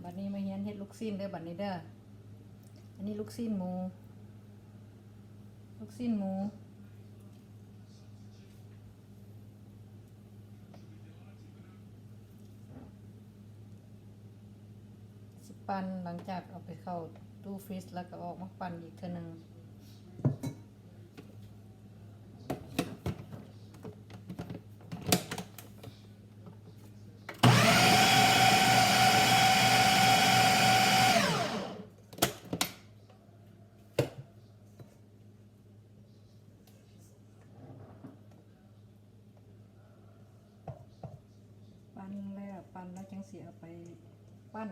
ບັດນີ້ມາຮຽນເຮັດລູກຊີ້ນເດີ ບັດນີ້ເດີ. ອັນນີ້ລູກຊີ້ນໝູ ລູກຊີ້ນໝູ ຊິປັ່ນ ຫຼັງຈາກເອົາໄປເຂົ້າຕູ້ຟຣີດ ແລ້ວກໍອອກມາປັ່ນອີກເທື່ອໜຶ່ງ. ປັ່ນແລ້ວ ປັ່ນແລ້ວຈັ່ງຊິເອົາໄປ ປັ່ນ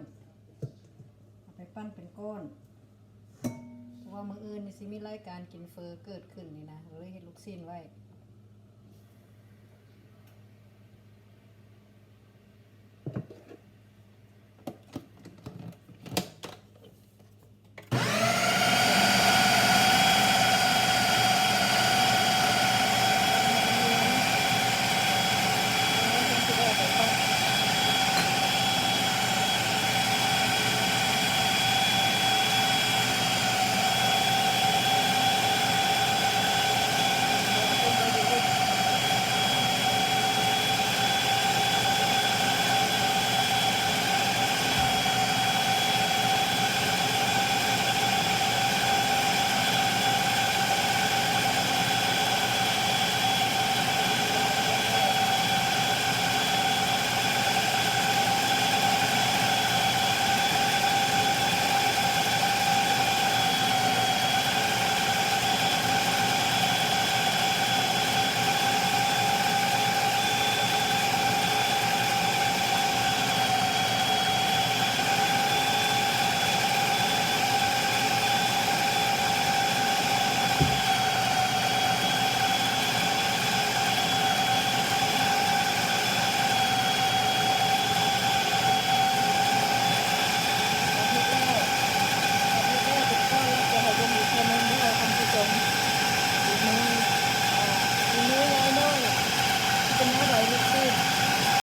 ເອົາໄປປັ່ນເປັນກ້ອນ ເພາະວ່າມື້ອື່ນນີ້ຊິມີລາຍການກິນເຝີເກີດຂຶ້ນນີ້ນະ ກໍເລີຍເຮັດລູກຊີ້ນໄວ້.